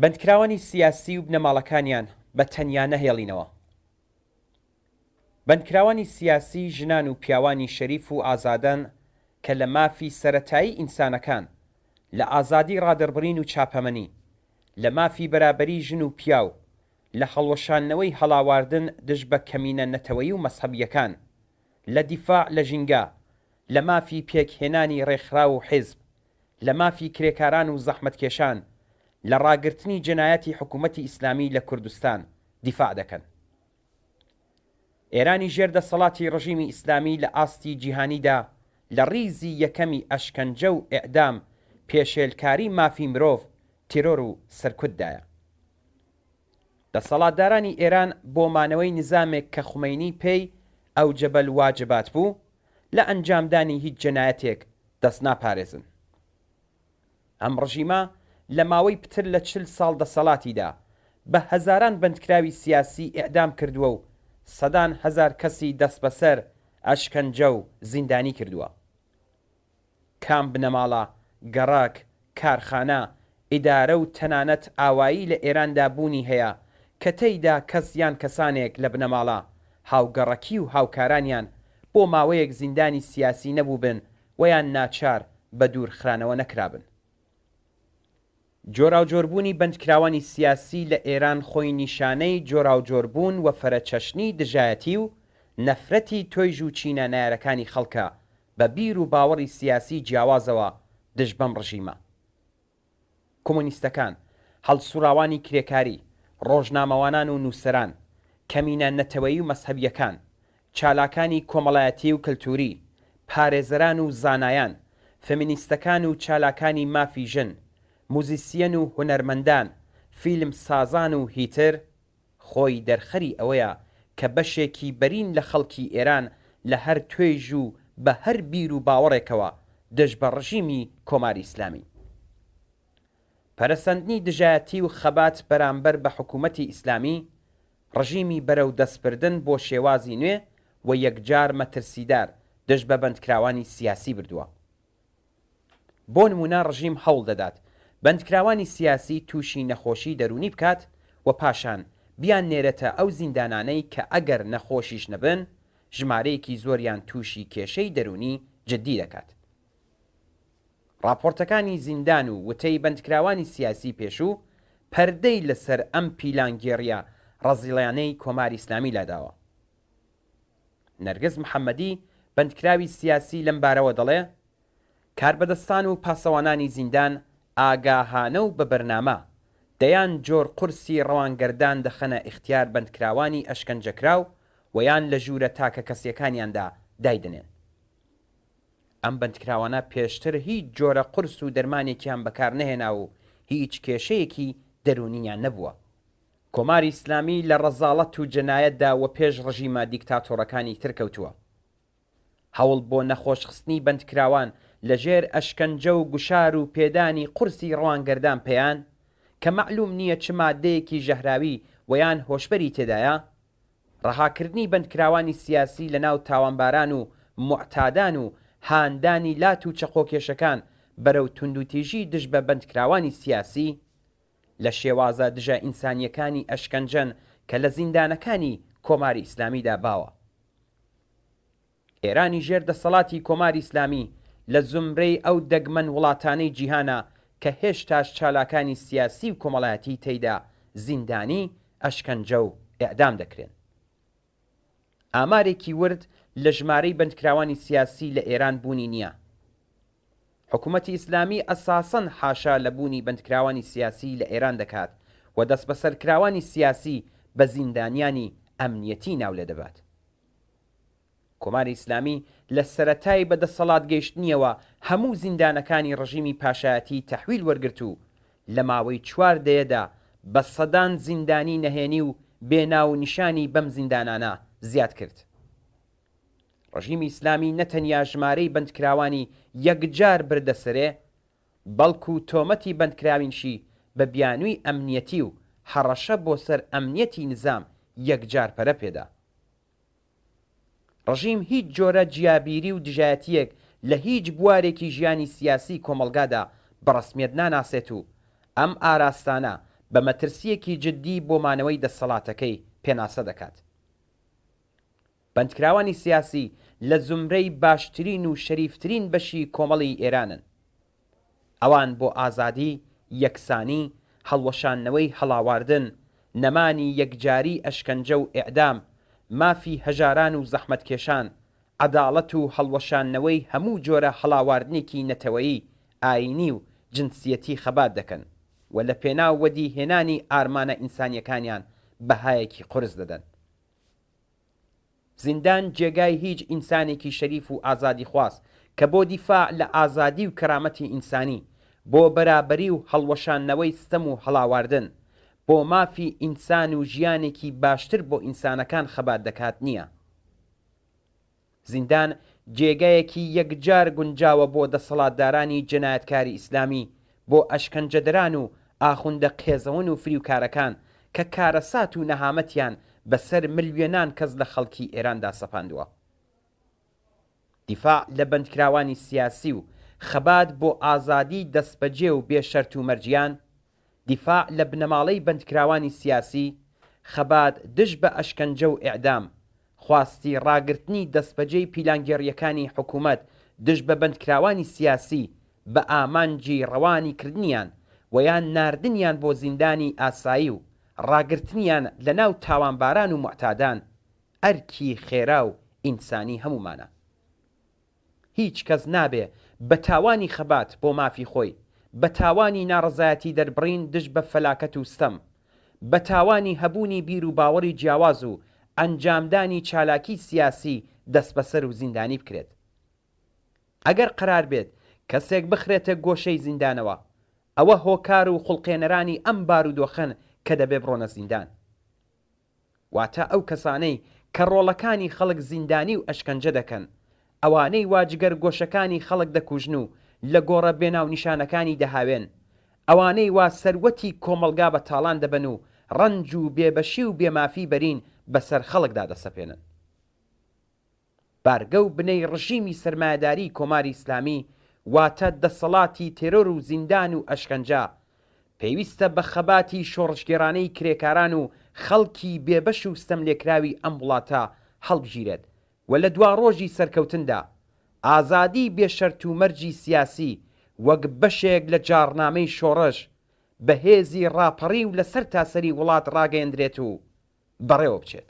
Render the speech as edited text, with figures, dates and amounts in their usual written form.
بەندکراوانی سیاسی و بنەماڵەکانیان بە تەنیا نەهێڵینەوە. بەندکراوانی سیاسی ژنان و پیاوانی شەریف و ئازادەن کە لە مافی سەرەتایی ئینسانەکان، لە ئازادی ڕادەربڕین و چاپەمەنی، لە مافی بەرابەری ژن و پیاو، لە هەڵوەشاندنەوەی هەڵاواردن دژ بە کەمینە نەتەوەیی و مەزهەبییەکان، لە دیفاع لە ژینگە، لە مافی پێکهێنانی ڕێکخراو و حیزب، لە مافی کرێکاران و زەحمەتکێشان، لە ڕاگرتنی جەنایاتی حکوومەتی ئیسلامی لە کوردستان دیفاع دەکەن. ئێرانی ژێر دەسەڵاتی ڕژیمی ئیسلامی لە ئاستی جیهانیدا لە ڕیزی یەکەمی ئەشکەنجە و ئێعدام، پێشێلکاری مافی مرۆڤ، تێرۆر و سەرکوت دایە. دەسەڵاتدارانی ئێران بۆ مانەوەی نیزامێک کە خومەینی پێی ئەوجەبەل واجبات بوو، لە ئەنجامدانی هیچ جەنایەتێک دەست ناپارێزن. ئەم ڕژیمە لە ماوەی پتر لە 40 ساڵ دەسەڵاتیدا، بە هەزاران بەندکراوی سیاسی ئێعدام کردووە و سەدان هەزار کەسی دەستبەسەر، ئەشکەنجە و زیندانی کردووە. کام بنەماڵە، گەڕەک، کارخانە، ئیدارە و تەنانەت ئاوایی لە ئێراندا بوونی هەیە کە تێیدا کەس یان کەسانێک لە بنەماڵە، هاوگەڕەکی و هاوکارانیان بۆ ماوەیەک زیندانی سیاسی نەبووبن و یان ناچار بە دوور خرانەوە نەکرابن. جۆراوجۆربوونی بەندکراوانی سیاسی لە ئێران خۆی نیشانەی جۆراوجۆربوون و فەرەچەشنی دژایەتی و نەفرەتی تۆیژ و چینە نەیارەکانی خەڵکە بە بیر و باوەڕی سیاسی جیاوازەوە دژ بەم ڕژیمە. کۆمۆنیستەکان، هەڵسوڕاوانی کرێکاری، ڕۆژنامەوانان و نووسەران، کەمینە نەتەوەیی و مەزهەبییەکان، چالاکانی کۆمەڵایەتی و کلتووری، پارێزەران و زانایان، فێمینیستەکان و چالاکانی مافی ژن، موزیسیەن و هونەرمەندان، فیلم سازان و هیتر، خۆی دەرخەری ئەوەیە کە بەشێکی بەرین لە خەڵکی ئێران لە هەر توێژ و بە هەر بیر و باوەڕێکەوە دژ بە ڕژیمی کۆماری ئیسلامین. پەرەسەندنی دژایەتی و خەبات بەرامبەر بە حکوومەتی ئیسلامی، ڕژیمی بەرەو دەستبردن بۆ شێوازی نوێ و یەکجار مەترسیدار دژ بە بەندکراوانی سیاسی بردووە. بۆ نموونە ڕژیم هەوڵ دەدات بەندکراوانی سیاسی تووشی نەخۆشی دەروونی بکات و پاشان بیاننێرێتە ئەو زیندانانەی کە ئەگەر نەخۆشیش نەبن ژمارەیەکی زۆریان تووشی کێشەی دەروونی جددی دەکات. ڕاپۆرتەکانی زیندان و وتەی بەندکراوانی سیاسی پێشوو پەردەی لەسەر ئەم پیلانگێڕییە ڕەزیڵانەی کۆماری ئیسلامی لاداوە. نەرگس محەمەدی، بەندکراوی سیاسی لەم بارەوە دەڵێ، کاربەدەستان و پاسەوانانی زیندان ئاگاهانە و بە بەرنامە، دەیان جۆر قورسی ڕەوانگەردان دەخەنە ئیختیار بەندکراوانی ئەشکەنجەکراو و یان لە ژوورە تاکەکەسییەکانیاندا دایدەنێن. ئەم بەندکراوانە پێشتر هیچ جۆرە قورس و دەرمانێکیان بەکار نەهێناوە و هیچ کێشەیەکی دەروونییان نەبووە. کۆماری ئیسلامی لە ڕەزاڵەت و جەنایەتدا وەپێش ڕژیمە دیکتاتۆڕەکانی تر کەوتووە. هەوڵ بۆ نەخۆشخستنی بەندکراوان لە ژێر ئەشکەنجە و گوشار و پێدانی قورسی ڕەوانگەردان پێیان، کە مەعلووم نییە چ مادەیەکی ژەهراوی و یان هۆشبەری تێدایە، ڕەهاکردنی بەندکراوانی سیاسی لە ناو تاوانباران و موعتادان و هاندانی لات و چەقۆکێشەکان بەرەو توندوتیژی دژ بە بەندکراوانی سیاسی، لە شێوازە دژە ئینسانییەکانی ئەشکەنجەن کە لە زیندانەکانی کۆماری ئیسلامیدا باوە. ئێرانی ژێر دەسەڵاتی کۆماری ئیسلامی لە زومرەی ئەو دەگمەن وڵاتانەی جیهانە کە هێشتاش چالاکانی سیاسی و کۆمەڵایەتی تێیدا زیندانی، ئەشکەنجە و ئێعدام دەکرێن. ئامارێکی ورد لە ژمارەی بەندکراوانی سیاسی لە ئێران بوونی نییە. حکوومەتی ئیسلامی ئەساسەن حاشا لە بوونی بەندکراوانی سیاسی لە ئێران دەکات و دەستبەسەرکراوانی سیاسی بە زیندانیانی ئەمنیەتی ناو لێ دەبات. کۆماری ئیسلامی لە سەرەتای بە دەسەڵات گەیشتنیەوە هەموو زیندانەکانی ڕژیمی پاشایەتیی تەحویل وەرگرت و لە ماوەی چوار دەیەدا بە سەدان زیندانی نەهێنی و بێ ناو و نیشانی بەم زیندانانە زیاد کرد. ڕژیمی ئیسلامی نە تەنیا ژمارەی بەندکراوانی یەکجار بردە سەرێ، بەڵکوو تۆمەتی بەندکراوینشی بە بیانووی ئەمنیەتی و هەڕەشە بۆ سەر ئەمنیەتی نزام یەکجار پەرە پێدا. ڕژیم هیچ جۆرە جیابیری و دژایەتییەک لە هیچ بوارێکی ژیانی سیاسیی کۆمەڵگادا بە ڕەسمیەت ناناسێت و ئەم ئاراستانە بە مەترسییەکی جددی بۆ مانەوەی دەسەڵاتەکەی پێناسە دەکات. بەندکراوانی سیاسی لە زومرەی باشترین و شەریفترین بەشی کۆمەڵی ئێرانن. ئەوان بۆ ئازادی، یەکسانی، هەڵوەشاندنەوەی هەڵاواردن، نەمانی یەکجاری ئەشکەنجە و ئێعدام، مافی هەژاران و زەحمەتکێشان، عەداڵەت و هەڵوەشاندنەوەی هەموو جۆرە هەڵاواردنێکی نەتەوەیی، ئایینی و جنسیەتی خەبات دەکەن و لە پێناو وەدی هێنانی ئارمانە ئینسانیەکانیان بەهایەکی قورس دەدەن. زیندان جێگای هیچ ئینسانێکی شەریف و ئازادیخواز کە بۆ دیفاع لە ئازادی و کەرامەتی ئینسانی، بۆ بەرابەری و هەڵوەشاندنەوەی ستەم و هەڵاواردن، بۆ مافی ئینسان و ژیانێکی باشتر بۆ ئینسانەکان خەبات دەکات نییە. زیندان جێگایەکی یەکجار گونجاوە بۆ دەسەڵاتدارانی جەنایەتکاری ئیسلامی، بۆ ئەشکەنجەدەران و ئاخوندە قێزەون و فریوکارەکان کە کارەسات و نەهامەتیان بەسەر ملیۆنان کەس لە خەڵکی ئێراندا سەپاندووە. دیفاع لە بەندکراوانی سیاسی و خەبات بۆ ئازادی دەستبەجێ و بێ شەرت و مەرجیان، دیفاع لە بنەماڵەی بەندکراوانی سیاسی، خەبات دژ بە ئەشکەنجە و ئێعدام، خواستی ڕاگرتنی دەستبەجێی پیلانگێڕییەکانی حکوومەت دژ بە بەندکراوانی سیاسی بە ئامانجی ڕەوانی کردنیان و یان ناردنیان بۆ زیندانی ئاسایی و ڕاگرتنیان لە ناو تاوانباران و موعتادان، ئەرکی خێرا و ئینسانی هەموومانە. هیچ کەس نابێ بە تاوانی خەبات بۆ مافی خۆی، بە تاوانی ناڕەزایەتی دەربڕین دژ بە فەلاکەت و ستەم، بە تاوانی هەبوونی بیر و باوەڕی جیاواز و ئەنجامدانی چالاکی سیاسی دەستبەسەر و زیندانی بکرێت. ئەگەر قەرار بێت کەسێک بخرێتە گۆشەی زیندانەوە، ئەوە هۆکار و خوڵقێنەرانی ئەم بارودۆخەن کە دەبێ بڕۆنە زیندان. واتە ئەو کەسانەی کە ڕۆڵەکانی خەڵک زیندانی و ئەشکەنجە دەکەن، ئەوانەی وا جگەر گۆشەکانی خەڵک دەکوژن و لە گۆڕە بێناونیشانەکانی دەهاوێن، ئەوانەی وا سەروەتی کۆمەڵگا بە تاڵان دەبەن و ڕەنج و بێبەشی و بێمافی بەرین بەسەر خەڵکدا دەسەپێنن. بارگە و بنەی ڕژیمی سەرمایەداریی کۆماری ئیسلامی واتە دەسەڵاتی تێرۆر و زیندان و ئەشکەنجە، پێویستە بە خەباتی شۆڕشگێڕانەی کرێکاران و خەڵکی بێبەش و ستەملێکراوی ئەم وڵاتە هەڵبگیرێت و لە دواڕۆژی سەرکەوتندا ئازادیی بێ شەرت و مەرجی سیاسی وەک بەشێک لە جاڕنامەی شۆڕش بە هێزی ڕاپەڕیو لە سەرتاسەری وڵات ڕاگەیەندرێت و بەڕێوە بچێت.